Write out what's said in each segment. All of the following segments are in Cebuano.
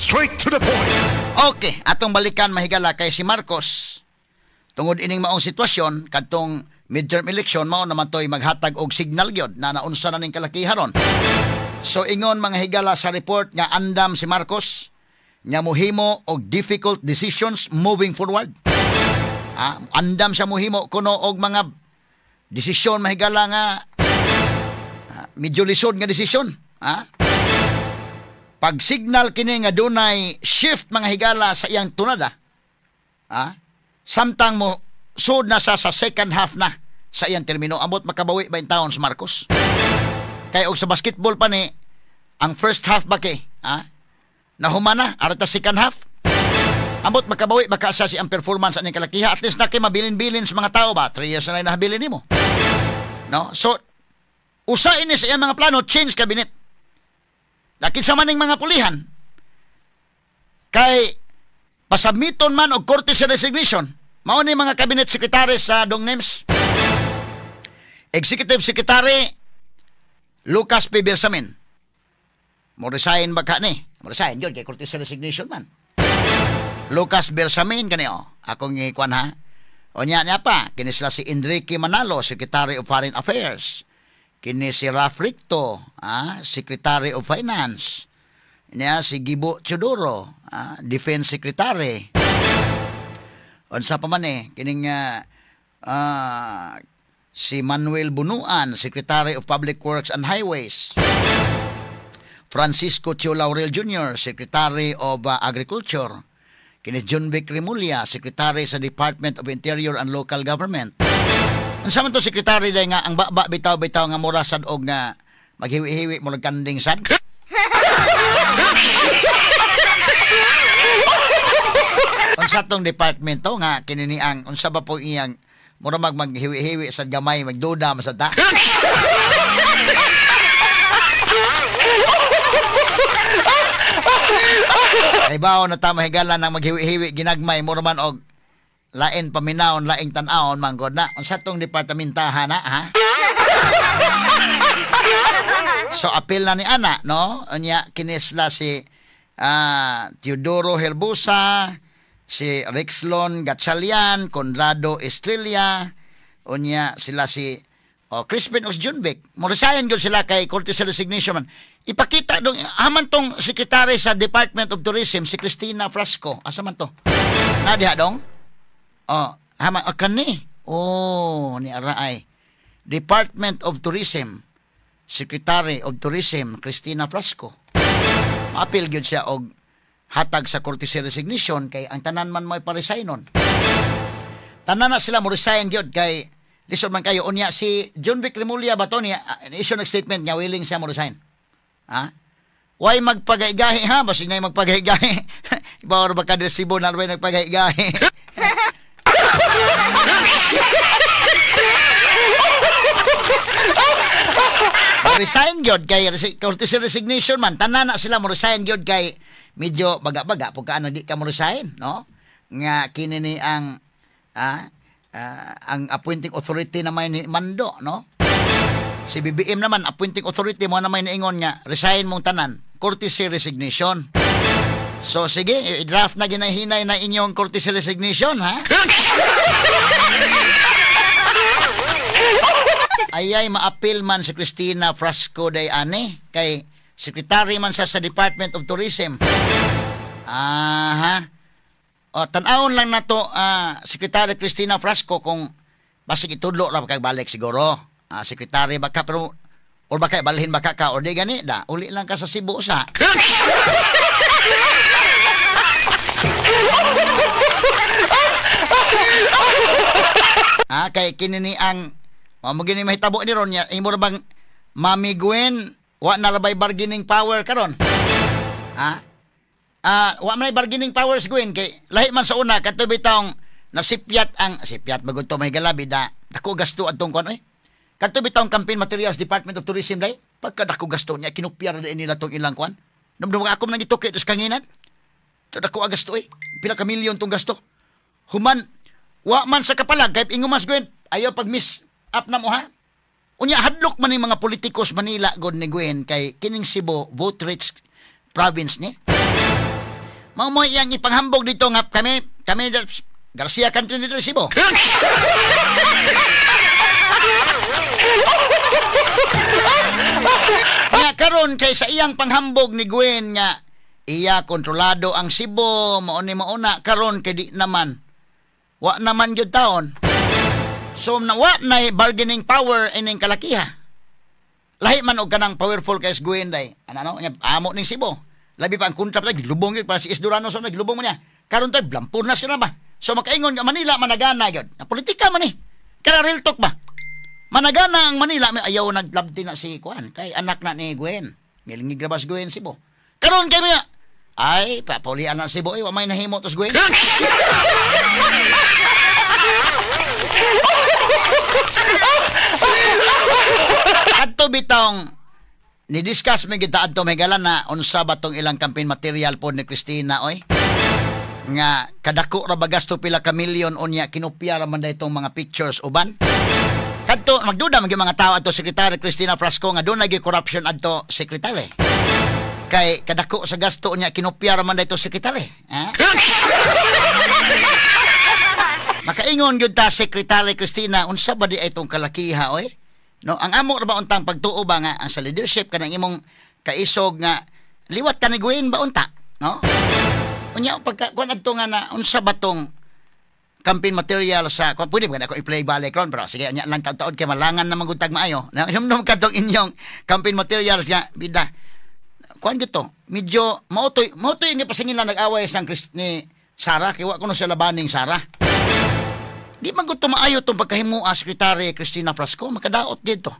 Straight to the point. Okay, atong balikan, mahigala, kay si Marcos tungod ining maong sitwasyon kadtong midterm election, mao naman to'y maghatag og signal gyud na naunsa na ning kalakihan ron. So ingon, mga higala, sa report nga andam si Marcos nga muhimo og difficult decisions moving forward. Ah, andam siya muhimo kuno og mga desisyon, mahigala, nga medyo lisod nga desisyon. Ah? Pag signal kini nga dunay shift, mga higala, sa iyang tunada. Ah? Samtang mo sud na sa second half na sa iyang termino, ambot makabawi ba intawon sa Marcos? Kay og sa basketball pa ni ang first half ba kay, ha? Nahumana, arata second half. Ambot makabawi baka sa si ang performance ani kalakiha, at least na kay mabilin-bilin sa mga tao ba? 3 years na nahabilin nimo. No? So usa ini sa iyang mga plano, change cabinet. Lakin sa maning mga pulihan kay pasubmiton man og courtesy resignation mao ni mga cabinet secretary sa dong names. Executive Secretary Lucas P. Bersamin. Mo resign ba ka ni? Mo resign yun kay courtesy resignation man. Lucas Bersamin kani oh. Akong gikuan ha. O niya niya pa, kini sila si Enrique Manalo, Secretary of Foreign Affairs. Kini si Ralph Recto, Secretary of Finance. Niya si Gibo Teodoro, Defense Secretary. Unsa pa man eh, kining si Manuel Bunuan, Secretary of Public Works and Highways. Francisco Tiu Laurel Jr., Secretary of Agriculture. Kini Jonvic Remulla, Secretary sa Department of Interior and Local Government. Unsa man to secretary day nga ang baba bitaw-bitaw nga mura sad og nga maghiwi-hiwi mo kanding sad? Unsa tong department to nga kinini ang unsa ba po iyang mura maghiwi-hiwi sa gamay, magduda man sa ta? Kay bawo na ta, mahigala, nang maghiwi-hiwi ginagmay, mura man og lain paminawon, laing tan-awon manggod na. Unsa tong departamentahan na, ha? So apil na ni ana, no? Unya kinisla si Teodoro Herbosa, si Rexlon Gatchalian, Conrado Estrella, unya sila si Crispin Osjunbek. Mo resign gyud sila kay courtesy resignation man. Ipakita dong haman tong sekretary sa Department of Tourism, si Cristina Frasco. Asa man to? Na diha dong? Oh, haman kani. Oh, ni araay. Department of Tourism, Secretary of Tourism Cristina Frasco. Maapil gyud siya og hatag sa courtesy resignation kay ang tanan man mo'y pa-resign nun. Tanan na sila mo resign gyud kay lisod man kayo. Unya si Jonvic Remulla ba to niya issue ng statement nga willing siya mo resign. Ha? Why magpagaigahi ha? Basig na magpagaigahi. Iba ba ka resibo na rin nagpagaigahi? Resign gyud kay courtesy resignation man. Tanan na sila mo resign gyud kay medyo baga-baga pagka ano di ka mo resign, no? Nga kini ni ang ang appointing authority na may ni Mando, no? Si BBM naman appointing authority mo na may niingon nga resign mong tanan, courtesy resignation. So sige, i-draft na ginahinay na inyong courtesy resignation, ha? Ayay maapil man si Cristina Frasco day ani kay secretary man siya sa Department of Tourism. Aha. O tan-awon lang nato Secretary Cristina Frasco kung basig itudlo ra kag balik siguro. Secretary baka pero or baka balhin baka ka or di gani da uli lang ka sa Cebu usa. Kay kini ni ang mo gini mahitabo ni ron niya imo ra bang Mami Gwen wa na rabay bargaining power karon. Ha? Wa man bargaining powers Gwen kay lahi man sa una kadto bitawng nasipyat ang sipyat bagod to may galabi da dako gasto adtong kuan oy. Kadto bitawng campaign materials Department of Tourism day pagka dako gasto niya kinupyar na nila tong ilang kuan. Namdum ako nang gituki sa kanginan. To dako gasto oy. Pila ka milyon tong gasto. Human wa man sa kapalag kay ingumas Gwen ayaw pag miss up na mo ha. Unya hadlok man ni mga politikos Manila god ni Gwen kay kining Cebu vote rich province ni. Mao mo iyang ipanghambog dito nga kami kami Garcia country dito sa Cebu. Nga karon kay sa iyang panghambog ni Gwen nga iya kontrolado ang Cebu, mao ni mauna karon kay di naman wa naman gyud taon. So na wa nay bargaining power ining kalakiha. Lahi man og kanang powerful kay Gwen day. Ano nya amo ning Cebu. Labi pa ang kontra pa gilubong gyud pa si Isdurano so naglubong man niya. Karon tay blampurnas ka na ba. So makaingon nga Manila managana gyud. Na politika man ni. Kara real talk ba? Managana ang Manila, may ayaw naglabti na si kuan kay anak na ni Gwen. Milingig ra ba si Gwen Cebu? Karon kay niya ay papulian na Cebu, ay wa may nahimo tos Gwen. Kadto bitong ni-discuss mi kita adto may gala na unsa ba tong ilang campaign material pod ni Cristina oy. Nga kadako ra ba gasto pila ka milyon unya kinopya ra man daytong mga pictures uban. Kadto magduda man gyud mga tao adto Secretary Cristina Frasco nga dunay gyud corruption adto secretary. Kay kadako sa gasto unya kinopya ra man dayto secretary. Ha? Makaingon gyud ta Secretary Cristina unsa ba di ay tong kalakiha oy? No, ang amo ra ba untang pagtuo ba nga ang sa leadership kanang imong kaisog nga liwat ka ni Gwen ba unta, no? Unya pagka kuan adto nga na unsa ba tong campaign material sa kuan pwede ba ako i-play balik ron pero sige nya lang taud-taud kay malangan na magutag maayo. Namnom kadtong inyong campaign materials nya bida. Kuan gito, medyo mautoy mautoy nga pasingil lang nag-away sang ni Sara kay wa kuno siya labaning Sara. Di man gud maayo tong pagkahimo Secretary Cristina Frasco, makadaot dito.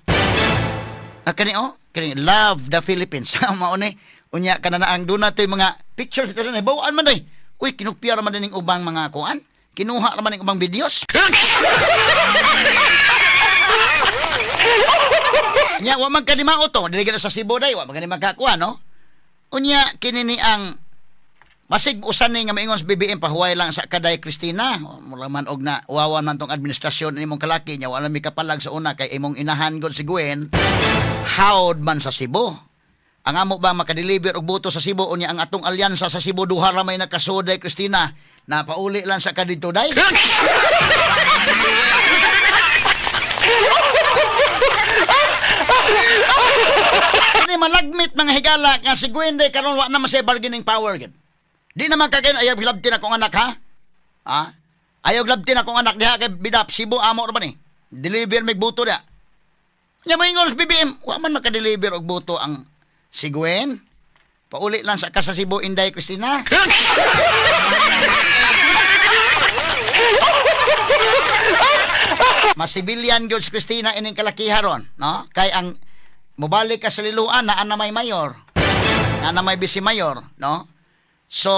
Kani oh, kani love the Philippines. Mao ni unya kana na ang duna toy mga pictures dito na bawaan man day. Uy, kinupya ra man ning ubang mga kuan. Kinuha ra man ning ubang videos. Nya wa man kadimao to, dili gid sa Cebu day, wa man kani makakuan no. Unya kini ni ang basig usan ni nga maingon sa BBM pahuway lang sa kaday Cristina. Mura man og na wawan man tong administrasyon nimong kalaki nya wala mi kapalag sa una kay imong inahan gud si Gwen. Howd man sa Cebu. Ang amo ba makadeliver og boto sa Cebu unya ang atong alyansa sa Cebu duha ra may nakasuday Cristina. Napauli lang sa kadito day. Kini malagmit mga higala nga si Gwen day karon wa na man siya bargaining power gid. Di naman kagayon, ayaw glabtin akong anak, ha? Ha? Ayaw glabtin akong anak diha kay bidap, Cebu amo ra ba ni? Deliver mig buto diha. Nya moingon sa BBM, wa man makadeliver og buto ang si Gwen. Pauli lang sa ka sa Cebu Inday Cristina. Masibilyan gyud si Cristina ining kalakiha ron, no? Kay ang mobalik ka sa Liloan naa na may mayor. Naa na may vice mayor, no? So,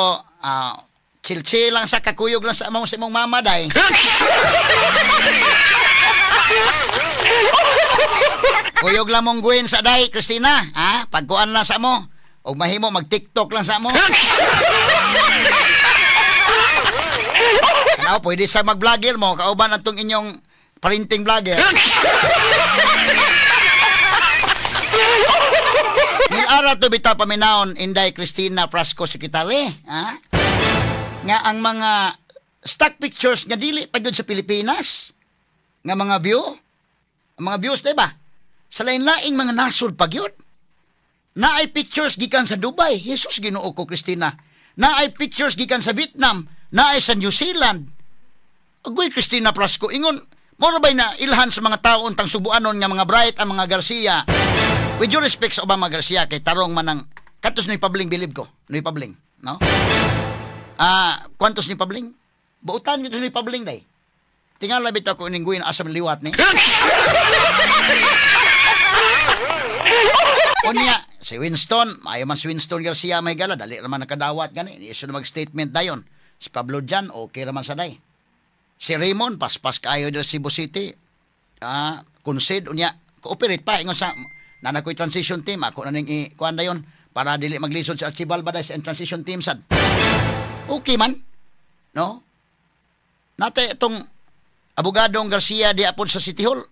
chill-chill lang sa kakuyog lang sa among sa imong mama day. Kuyog lang mong Gwen sa day, Cristina. Ha? Pagkuan lang sa mo. O mahimo, mag-TikTok lang sa mo. Ano, pwede sa mag-vlogger mo. Kauban atong inyong parinting vlogger. Nil-ara to bitaw paminawon Inday Cristina Frasco Secretary, ha? Nga ang mga stock pictures nga dili pa gyud sa Pilipinas nga mga view, ang mga views diba? Sa lain-laing mga nasod pa gyud. Naay pictures gikan sa Dubai, Jesus Ginoo ko Cristina. Naay pictures gikan sa Vietnam, naay sa New Zealand. Agoy Cristina Frasco ingon, moro bay na ilhan sa mga tao untang subuanon nga mga bright ang mga Garcia. With due respect sa Obama Garcia kay tarong man ang katos ni Pabling bilib ko, ni Pabling, no? Kwantos ni Pabling? Buutan gito ni Pabling day. Tingala bitaw ko ining guin asa liwat ni. Unya si Winston, maayo man si Winston Garcia may gala dali ra man nakadawat gani, iso na mag-statement dayon. Si Pablo Jan okay ra man sa day. Si Raymond paspas kaayo diri Cebu City. Concede unya cooperate pa ingon sa nana ko'y transition team, ako na ning i-kuan dayon para dili maglisod sa Archibald ba sa transition team sad. Okay man, no? Nate itong abogadong Garcia di apod sa City Hall.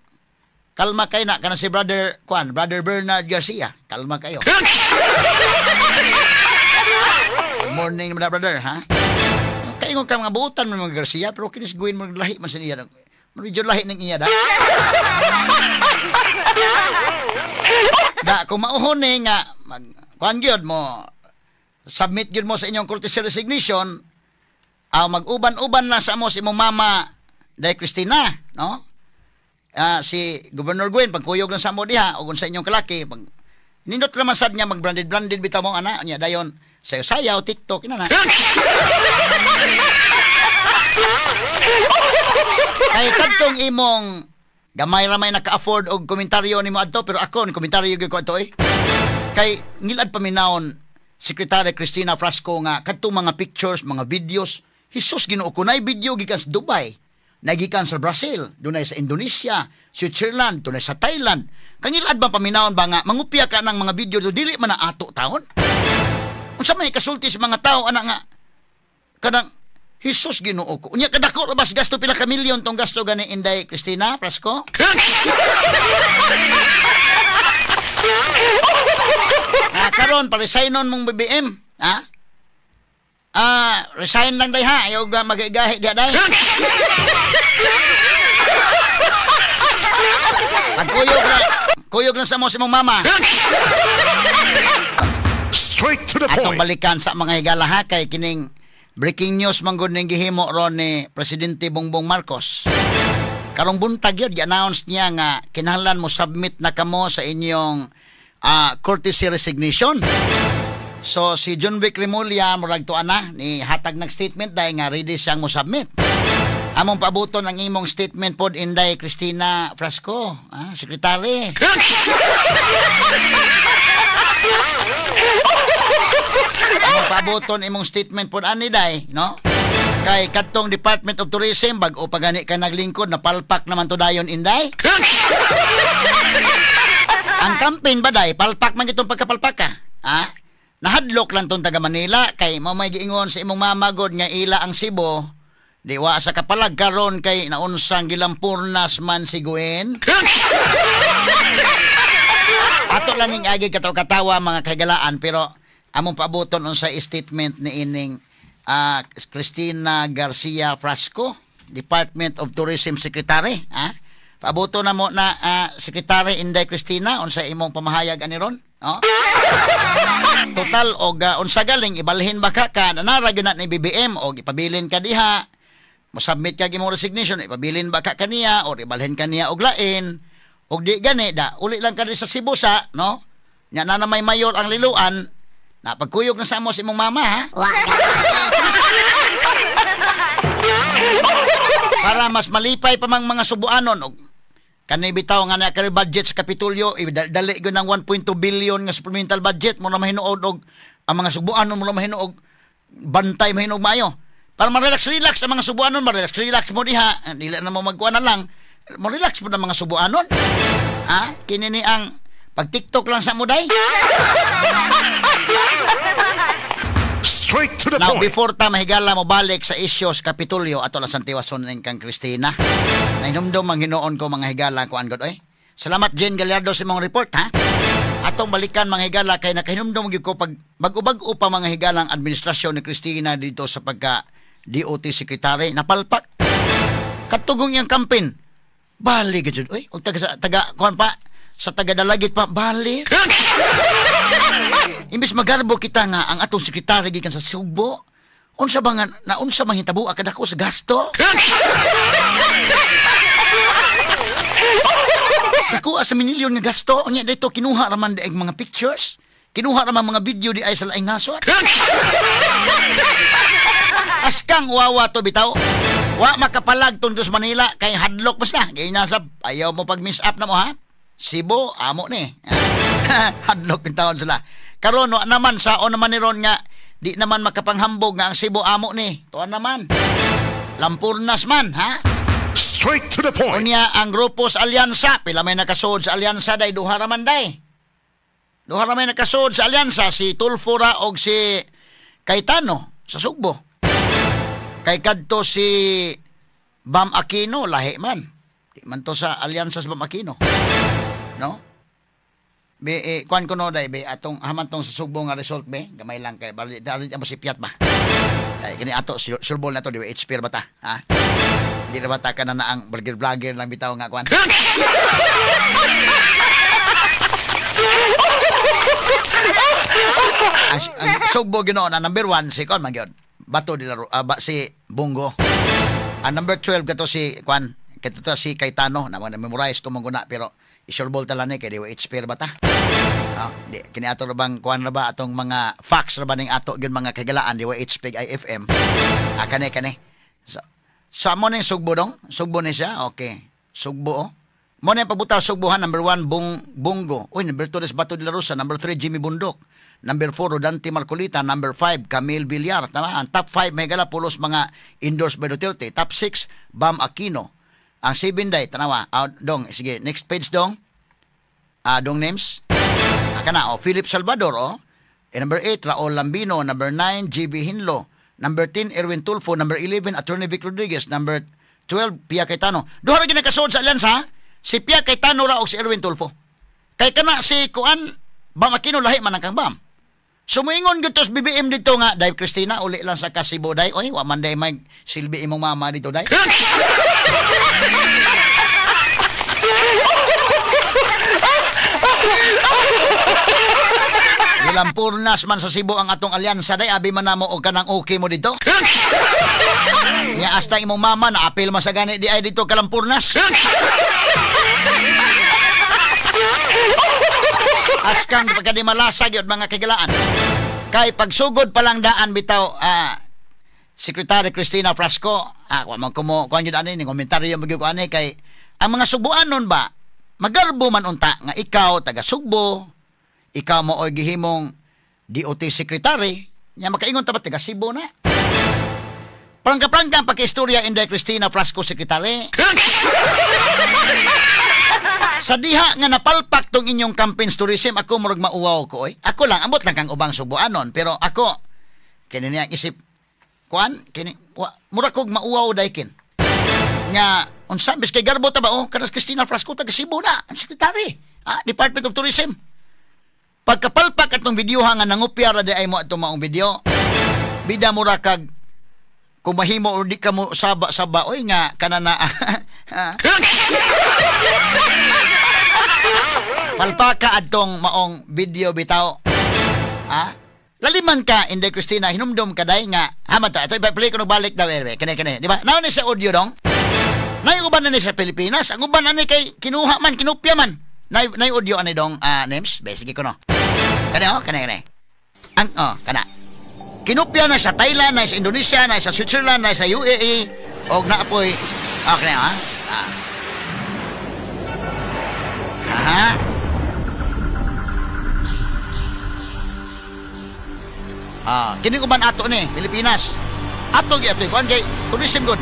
Kalma kay na kana si brother kuan, Brother Bernard Garcia. Kalma kayo. Morning mga brother, ha? Kaingon ka mga buutan mo mga Garcia, pero kinis Gwen mo lahi man sa iya. Medyo lahi ng iya da. Da, kung mauhon eh nga, kuan gyud mo, submit gyud mo sa inyong courtesy resignation, mag-uban-uban lang sa amo si imong mama, Day Cristina, no? Si Governor Gwen, pagkuyog lang sa amo diha, o kung sa inyong kalaki, pag, nindot naman sad niya, mag-branded-branded bitaw mo, ana, niya, dayon, sayaw-sayaw, TikTok, ina na. Kay kadtong imong gamay ramay naka-afford og komentaryo nimo adto, pero ako ni komentaryo gyud ko adto eh. Kay ngilad paminawon Secretary Cristina Frasco nga kadtong mga pictures, mga videos, Hesus Ginoo ko, nay video gikan sa Dubai, nagikan sa Brazil, dunay sa Indonesia, Switzerland, dunay sa Thailand. Kangilad ba paminawon ba nga mangupya ka ng mga video do dili man na ato taon? Unsa may kasulti sa mga tao ana nga kanang Hesus Ginoo ko. Unya kadako ra bas gasto pila ka milyon tong gasto gani Inday Cristina Frasco? Karon pa-resignon mong BBM, ha? Resign lang day ha, ayaw ga magigahi diha day. Pagkuyog lang, kuyog lang sa mo si mong mama. Straight to the Atong point. Balikan sa mga higala ha, kay kining breaking news manggod ning gihimo ron ni Presidente Bongbong Marcos. Karong buntag yun, gi-announce niya nga kinahanglan mo submit na kamo sa inyong courtesy resignation. So si John Vic Remulla murag tuan na ni hatag nag statement dahil nga ready siyang mo submit. Among paabuton ang imong statement pod Inday Cristina Frasco, sekretary. Among paabuton imong statement pod ani day, no? Kay kadtong Department of Tourism bag-o pa gani ka naglingkod, napalpak naman to dayon Inday. Ang campaign ba day, palpak man gitong pagkapalpak ka. Ha? Nahadlok lang tong taga Manila kay mao may giingon sa imong mama god nga ila ang Cebu. Di wa sa kapalag karon kay naunsang gilampurnas man si Gwen. Ato lang ning agi kataw-katawa mga kahigalaan, pero among paabuton unsa statement ni ining Cristina Garcia Frasco, Department of Tourism Secretary, ha? Paabuton na mo na Secretary Inday Cristina unsa imong pamahayag ani ron, no? Total og unsa galing ibalhin ba ka ka nanara gyud na ni BBM og ipabilin ka diha, mo-submit ka imong resignation, ipabilin ba ka kaniya or ibalhin ka niya og lain, og di gani da uli lang ka sa Cebu sa, no? Nya na na may mayor ang liluan, na pagkuyog na sa amo sa imong mama, ha? Para mas malipay pa mang mga Subuanon og kani bitaw nga na kay budget sa Kapitolyo, dali gyud ng 1.2 billion nga supplemental budget mo na mahinuod og ang mga Subuanon mo na mahinuod bantay mahinuod maayo. Para ma-relax-relax ang mga Subuanon, ma-relax-relax mo diha, dili na mo magkuan na lang, mo-relax po ng mga Subuanon. Ha? Kini ni ang pag-TikTok lang sa mo day. Straight to the Now, point. Before ta mahigala mo balik sa isyu sa Kapitolyo, ato lang santiwason ning kang Cristina. Nahinumdum ang Ginoon ko mga higala kuan god oy. Salamat Jen Gallardo sa imong report, ha. Atong balikan mga higala kay nakahinumdum gyud ko pag bag-o-bag-o pa mga higalang administrasyon ni Cristina dito sa pagka DOT secretary napalpak. Katugong iyang campaign. Bali gyud oy, og taga sa taga kuan pa sa taga Dalagit pa bali. Imbis magarbo kita nga ang atong sekretary gikan sa Sugbo, unsa ba nga naunsa man hitabo kadako sa gasto? Dako sa milyon nga gasto, unya dito kinuha ra man diay mga pictures, kinuha ra man mga video di ay sa laing nasod. Askang wawa to bitaw. Wa makapalag tungod sa Manila kay hadlok pa sila. Ginasab ayaw mo pag miss up na mo, ha. Cebu amo ni. Hadlok intawon sila. Karon wa naman sao naman ni ron nga di naman makapanghambog nga ang Cebu amo ni. Tuan naman. Lampurnas man, ha? Straight to the point. Unya ang grupo sa Alyansa, pila may nakasuod sa Alyansa day, duha ra man day. Duha ra may nakasuod sa Alyansa, si Tulfo ra og si Cayetano sa Sugbo. Kay kadto si Bam Aquino, lahi man. Di man to sa Alyansa sa Bam Aquino. No? Be, eh, kuan ko no, day, be, atong haman tong sa Sugbo nga result, be, gamay lang kay, bali, dali mo si Piat ba? Ay, kini ato, surbol na to, di ba, HP ba ta? Ha? Di na ba ta ka na na ang vlogger lang bitaw nga, kuan? Ang Sugbo ginoon, ang number 1, si kuan man gyud. Bato de la si Bungo. Ang number 12 kato si kuan, kato ta si Cayetano, na memorize ko man guna, pero isurbol tala ni kay di wa HP ba ta? Di kini ato ra bang kuan ra ba atong mga facts ra ba ning ato gyud mga kagalaan di wa HP IFM. Kani kani. So, sa mo ning Sugbo dong, Sugbo ni siya. Okay. Sugbo oh. Mo ning pagbutaw Sugbohan number 1 Bungo. Uy, number 2 is Bato de la Rosa, number 3 Jimmy Bundok, number 4 Rodante Marcolita, number 5 Camille Villar. Tama, ang top 5 may gala pulos mga endorsed by Duterte. Top 6 Bam Aquino. Ang 7 day tanawa. Dong, sige, next page dong. Dong names. Kana oh, Philip Salvador oh. Number 8 Raul Lambino, number 9 GB Hinlo, number 10 Erwin Tulfo, number 11 Attorney Vic Rodriguez, number 12 Pia Cayetano. Duha ra gyud nakasuod sa alyansa, si Pia Cayetano ra og si Erwin Tulfo. Kay kana si kuan Bam Aquino lahi man ang kang Bam. Sumuingon gyud tos BBM dito nga, Dai Cristina uli lang sa Kasibo day. Oy, wa man day may silbi imong mama dito day. Gilampurnas man sa Cebu ang atong alyansa day, abi man namo og kanang okay mo dito. Nya hasta imong mama na apil man sa gani di ay dito kalampurnas. Askang pagka di malasa gyud mga kagilaan. Kay pagsugod pa lang daan bitaw Secretary Cristina Frasco, wa man kumo kuan gyud ani ning komentaryo magyud ko ani kay ang mga Subuanon ba magarbo man unta nga ikaw taga Sugbo, ikaw mo oy gihimong DOT secretary, nya makaingon ta ba taga Cebu na. Prangka-prangka ang pagkaistorya Inday Cristina Frasco secretary. Sa diha nga napalpak tong inyong campaign tourism, ako murag mauwaw ko oy. Ako lang ambot lang kang ubang Subuanon, pero ako kini niya isip kuan kini murag kog mauwaw daykin. Nga unsa bis kay garbo ta ba oh kanas Cristina Frasco taga Cebu na ang secretary, Department of Tourism. Pagkapalpak atong video nga nangupya ra di ay mo atong maong video. Bida mura kag kung mahimo or di ka mo saba-saba oy nga kanana palpaka adtong maong video bitaw. Laliman ka Inday Cristina, hinumdum ka day nga haman ta ito ipa-play ko balik daw anyway. Kani kani, di ba? Naon ni sa audio dong? Nay uban na ni sa Pilipinas, ang uban ani kay kinuha man, kinupya man. Nay nay audio ani dong names, be sige ko no. Kani oh, kani kani. Ang oh, kana. Kinupya na sa Thailand, na sa Indonesia, na sa Switzerland, na sa UAE, og naapoy. Okay ha. Aha. Kini uban ato ni Pilipinas. Ato gi ato kuan kay tourism good.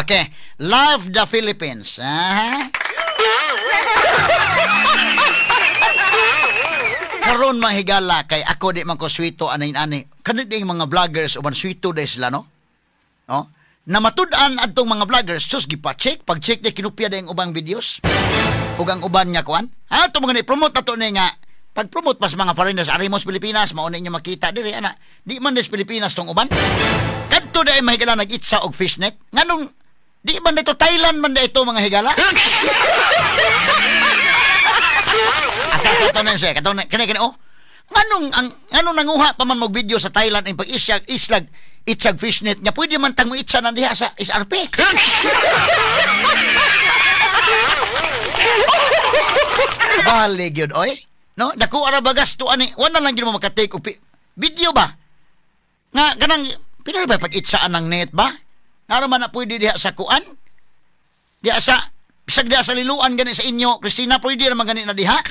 Okay, love the Philippines. Karon mahigala kay ako di man ko swito anin-ani. Kanit ding mga vloggers uban swito day sila no? No? Na matud-an adtong mga vloggers sus gipa-check, pag-check day kinupya day ang ubang videos. Ug ang uban nga kuan. Ha, to mga ni promote na to ni nga pag-promote pas mga foreigners arimos Pilipinas, mao ninyo makita diri ana. Di man des Pilipinas tong uban. Kadto dai mga higala nag-itsa og fishnet. Nganong di man dito Thailand man dito mga higala? Asa sa to na siya katong kini kini oh. Nganong ang nganong nanguha pa man og video sa Thailand ang pag-isyag islag itsag fishnet nya pwede man tang moitsa na diha sa SRP. Bali gyud oy. No, dako ara ba gasto ani? Wala lang gyud mo makatake og video ba? Nga kanang pila ba pag-itsaan ng net ba? Nara man na pwede diha sa kuan? Diha sa bisag diha sa liluan gani sa inyo, Christina, pwede naman gani na diha.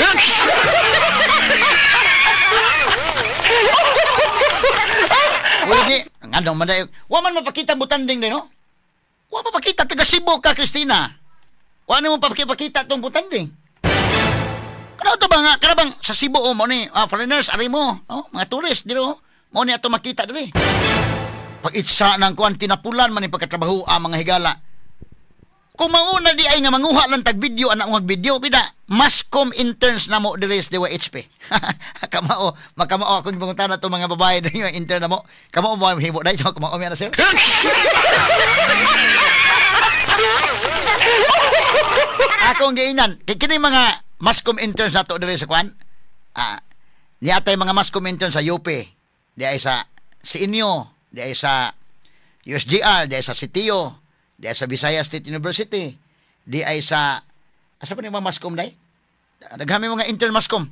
Pwede. Nganong man dayo. Wa man mapakita butanding day no? Wa mapakita taga Cebu ka, Christina. Wa nimo papakita tong butanding. Kana to ba nga kana bang sa Cebu oh, mo ni foreigners ari mo, no? Mga tourist diri oh. Mo ni ato makita diri. Pag-itsa ng kuan tinapulan man ni pagkatrabaho ang mga higala. Kung mauna di ay nga manguha lang tag video anak mo video bida mascom interns na mo diri sa DYHP. Kamao makamao akong gipangutana to mga babae diri nga intern na mo. Kamao mo himo dai kamao mi ana sir. Akong giinan kay kini mga mascom interns nato diri sa kuan. Niya tay mga mascom interns sa UP, di ay sa inyo, di ay sa USGR, di ay sa CTO, di ay sa Visayas State University, di ay sa asa pa ni mga mascom day? Daghami mga intern mascom.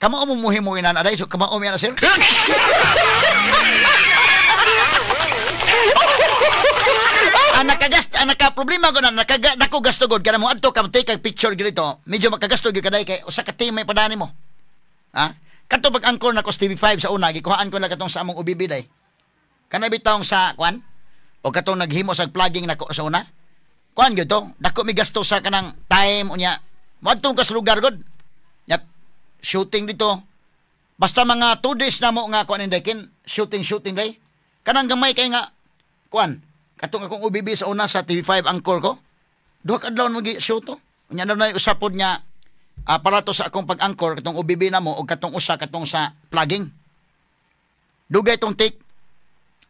Kamao mo muhimo inan aday so kamao mi ana sir. Nakagast naka problema ko na nakaga dako gasto god kana mo adto ka take kag picture dito. Medyo makagasto gyud kaday kay usa ka team may padani mo. Ha? Kadto pag angkor nako sa TV5 sa una gikuhaan ko lang katong sa among UBB day. Kana bitawng sa kuan o katong naghimo sa plugging nako sa una. Kuan gyud to, dako mi gasto sa kanang time unya. Moadto ka sa lugar god. Yap, shooting dito. Basta mga 2 days na mo nga kuan inday kin shooting day. Kanang gamay kay nga kuan. Katong akong UBB sa una sa TV5 angkor ko. Duha ka adlaw mo gi-shoot to. Unya na usapod niya para to sa akong pag-angkor katong UBB na mo og katong usa katong sa plugging. Dugay tong take.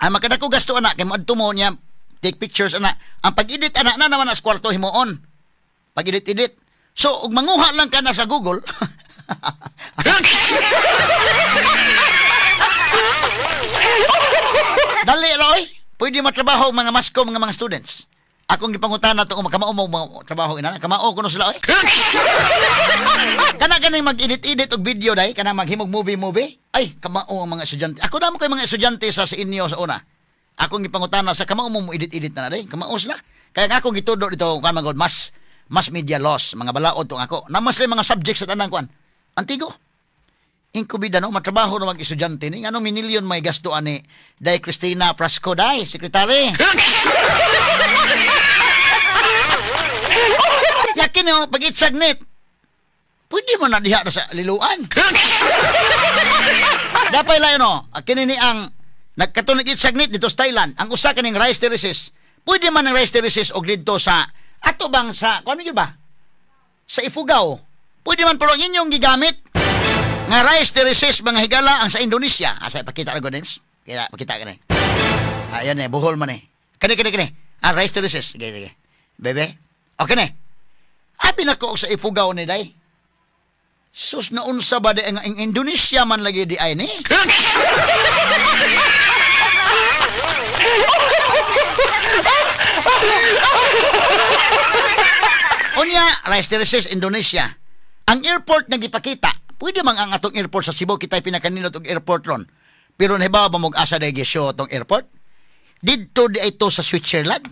Ang makadako gasto ana kay moadto mo niya take pictures ana. Ang pag-edit ana na naman as kwarto himuon. Pag-edit-edit. So og manguha lang ka na sa Google. Dali ra oy. Pwede matrabaho mga mascom nga mga students. Akong gipangutana to kung makamao mo trabaho ina, kamao kuno sila oy. Kana kaning mag-edit-edit og video day, kana maghimog movie-movie. Ay, kamao ang mga estudyante. Ako damo kay mga estudyante sa inyo sa una. Akong gipangutana sa kamao mo edit-edit na day, kamao sila. Kaya nga akong gitudo dito kan magod mas media loss, mga balaod tong ako. Namas mga subjects sa tanang kuan. Antigo. Inkubida no, matrabaho na mag-estudyante ni. Ano minilyon may gasto ani Day Christina Frasco day, sekretary. Yakin no, pag-itsag net, pwede mo na diha na sa liluan. Dapat layo no, kini ni ang nagkatunig itsag net dito sa Thailand, ang usa kaning rice terraces, pwede man ang rice terraces og dito sa, ato bang sa, kung ano yun ba? Sa Ifugao. Pwede man pero ang inyong gigamit, nga rice terraces mga higala ang sa Indonesia. Asa ipakita ko names. Kaya pakita ka na. Ayan eh, buhol man eh. Kani kani kani. Ah, rice terraces. Sige sige. Bebe. Okay na. Abi na ko sa Ifugao ni day. Sus na unsa ba di ang Indonesia man lagi di ay ni? Unya, rice terraces Indonesia. Ang airport nga gipakita, pwede man ang atong airport sa Cebu, kita'y pinakaninot og airport ron. Pero nahibaw ba mong asa dahil show atong airport? Didto di ito sa Switzerland.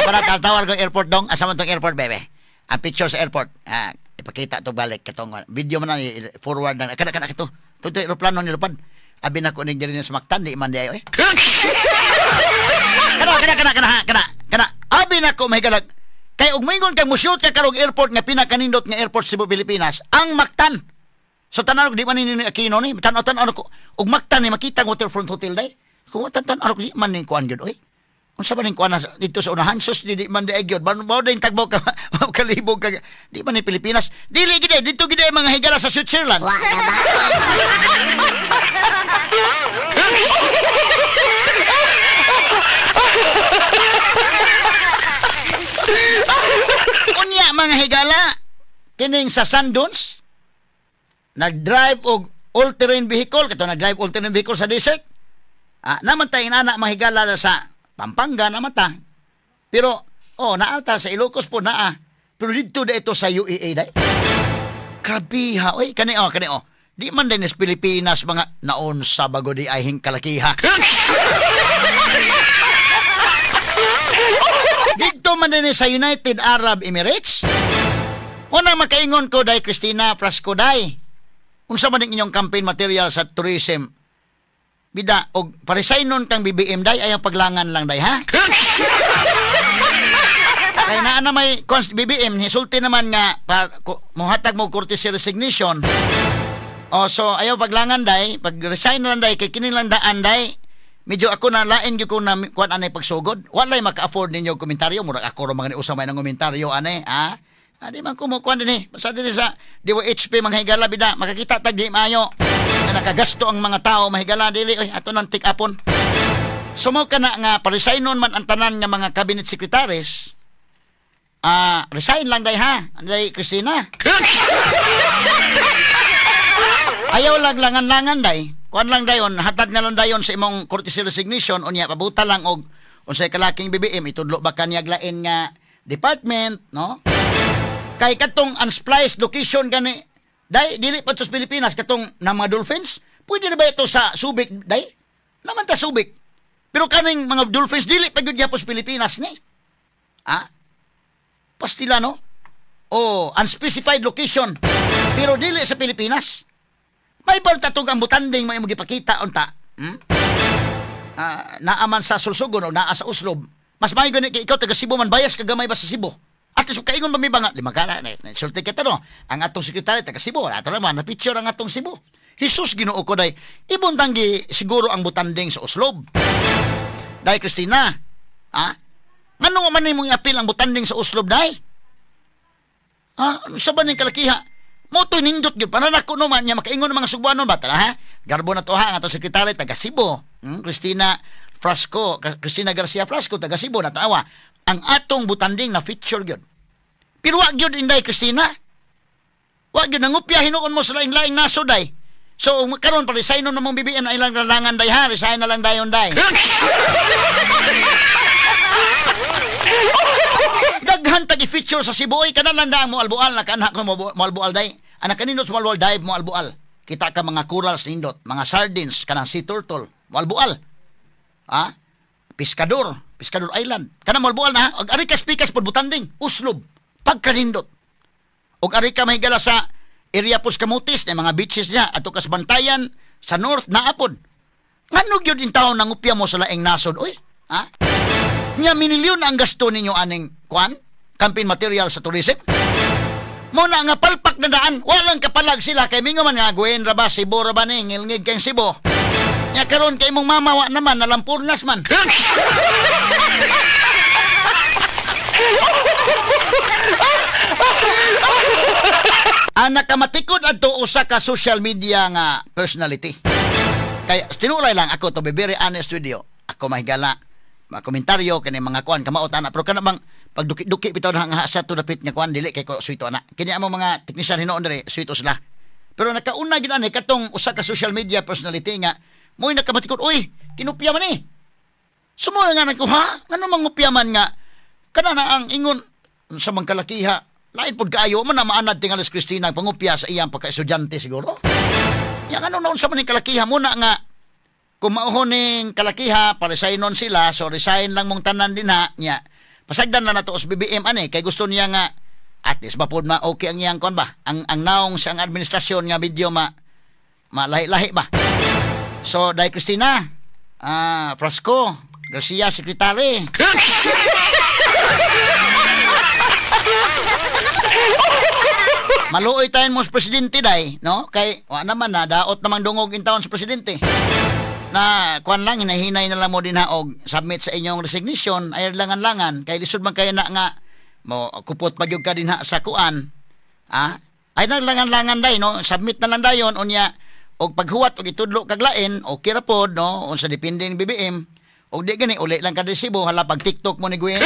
Tara, tawag ko airport dong. Asa man tong airport, bebe? Ang picture sa airport. Ipakita to balik katong video man na forward na. Kana kana kito. Ito aeroplano nilupad. Abi na ko ning diri sa Mactan di man di ayo eh. Kana kana kana kana kana kana. Abi na ko mahigalag. Kay og moingon kag mo-shoot ka karong airport nga pinakanindot nga airport Cebu, Pilipinas, ang Mactan. So tanan og di man ni Aquino ni, tan-aw ko og Mactan ni makita ang Waterfront Hotel day. Kung tan-aw di man ni kuan gyud oy. Unsa ba ning kuan dito sa unahan sus di man di gyud. Mao din tagbo ka kalibog ka. Di man ni Pilipinas. Dili gid dito gid mga higala sa Switzerland. Wa na ba? Unya mga higala kining sa Sandons nag-drive og all-terrain vehicle kato nag-drive all-terrain vehicle sa desert. Ah, naman ta inana mga higala sa Pampanga naman ta. Pero oh naa ta sa Ilocos po naa. Pero didto da ito sa UEA dai. Kabiha oy kani oh kani oh. Di man din is Pilipinas mga naon sa bago di ay hingkalakiha. Dito man din sa United Arab Emirates. Una makaingon ko dai Cristina Frasco dai. Unsa man inyong campaign material sa tourism? Bida og paresign nun kang BBM dai ayaw paglangan lang dai ha. Kay naa na may BBM hisulti naman nga pa, mohatag mo courtesy resignation. O so ayaw paglangan dai, pag resign lang dai kay kini lang daan dai. Medyo ako na lain gyud ko na kuan anay pagsugod. Walay maka-afford ninyo komentaryo, murag ako ra mga ni usa may nang komentaryo anay ha. Adi man ko mo kuan dinhi. Basta dinhi sa DOHP mga higala bida makakita tag di maayo. Na nakagasto ang mga tao mahigala dili oy ato nang tik-apon. Sumo ka na nga paresignon man ang tanan nga mga cabinet secretaries. Resign lang day ha. Anday Cristina. Ayaw lang langan-langan day. Kuan lang dayon, hatag na lang dayon sa imong courtesy resignation unya pabuta lang og unsay kalaking BBM itudlo ba kaniya lain nga department, no? Kay katong unspliced location gani dai dili pa sa Pilipinas katong na mga dolphins, pwede na ba ito sa Subic dai? Naman ta Subic. Pero kaning mga dolphins dili pa gyud gyapon sa Pilipinas ni. Ah? Pastila no? O unspecified location pero dili sa Pilipinas. May partatog ang butanding may imong gipakita unta. Hmm? Naaman sa Sorsogon o naa sa Oslob. Mas maayo gani kay ikaw taga Cebu man bias ka gamay ba sa Cebu. At least kaingon ba may banga lima ka na sulti kita no. Ang atong sekretary taga Cebu, ato naman na picture ang atong Cebu. Jesus Ginoo ko day. Ibuntang gi siguro ang butanding sa Oslob. Day Cristina, ha? Ngano man nimong iapil ang butanding sa Oslob day? Ha? Sa ba ning kalakiha? Motoy nindot gyud pananako no man niya makaingon ng mga Sugbuanon ba tara ha? Garbo na to ha ang atong sekretary taga Cebu. Cristina Frasco, Cristina Garcia Frasco taga Cebu na taawa. Ang atong butanding na feature gyud. Pero wa gyud inday Cristina. Wa gyud nangupya hinuon mo sa laing-laing nasod day. So karon pa resign na mong BBM na ilang lalangan day ha, resign na lang dayon day. Daghan tag i-feature sa Cebu oy kana lang daang moalbual na kanha ko moalbual day. Anak kanindot sa moalbual dive moalbual. Kita ka mga corals nindot, mga sardines kanang sea turtle, moalbual. Ha? Pescador, Pescador Island. Kana moalbual na ha. Og ari ka spikas pod butanding, Uslob, pagkanindot. Og ari ka mahigala sa area pos Camotes na mga beaches niya ato kas Bantayan sa north naapod. Ngano gyud in taon nangupya mo sa laing nasod oy? Ha? Nya minilyon ang gasto ninyo aning kuan campaign material sa tourism. Mo na nga palpak na daan, walang kapalag sila kay mingo man nga gwen ra ba Cebu ra ba ni ngilngig kay Cebu. Nya karon kay imong mama wa naman nalampurnas man. Ang nakamatikod adto usa ka social media nga personality. Kay tinuray lang ako to be very honest with you. Ako mahigala mga komentaryo kini mga kuan kamaot ana pero kana bang pagduki-duki bitaw na nga sa to dapit nga kuan dili kay ko suito ana. Kini amo mga technician hinuon diri suito sila. Pero nakauna gid ani katong usa ka social media personality nga mo'y nakamatikod, uy, kinupya man ni. Sumuna nga nako ha, ngano mangupya man nga kana na ang ingon sa mangkalakiha. Lain pod kaayo man na maanad tingali si Cristina ang pangupya sa iyang pagka-estudyante siguro. Yang ano naon sa man kalakiha muna nga kung mauhoning kalakiha paresignon sila, so resign lang mong tanan din ha nya. Pasagdan na nato sa BBM ani kay gusto niya nga at least ba pod ma okay ang iyang kon ba? Ang naong sa ang administrasyon nga medyo ma malahi-lahi ba. So dai Cristina, Frasco, Garcia secretary. Maluoy tayo mo sa presidente day, no? Kay wa naman na daot namang dungog in taon sa presidente. Na kuan lang, hinahinay na lang mo din ha og submit sa inyong resignation ay langan-langan kay lisod man kayo na nga mo kupot pa gyud ka din ha sa kuan. Ah, ay naglangan-langan day, no, submit na lang dayon unya og paghuwat og itudlo kag lain, okay ra pod, no, unsa depende ni BBM. Og di gani, uli lang ka di Cebu, hala, pag TikTok mo ni Gwen.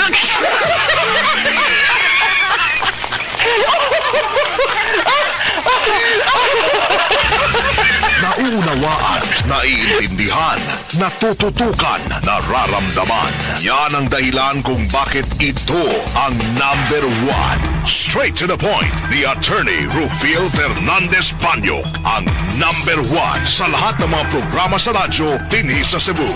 Nauunawaan, naiintindihan, natututukan, nararamdaman. Yan ang dahilan kung bakit ito ang number one. Straight to the point ni Attorney Rufil Fernandez Banyok, ang number one sa lahat ng mga programa sa radyo dinhi sa Cebu.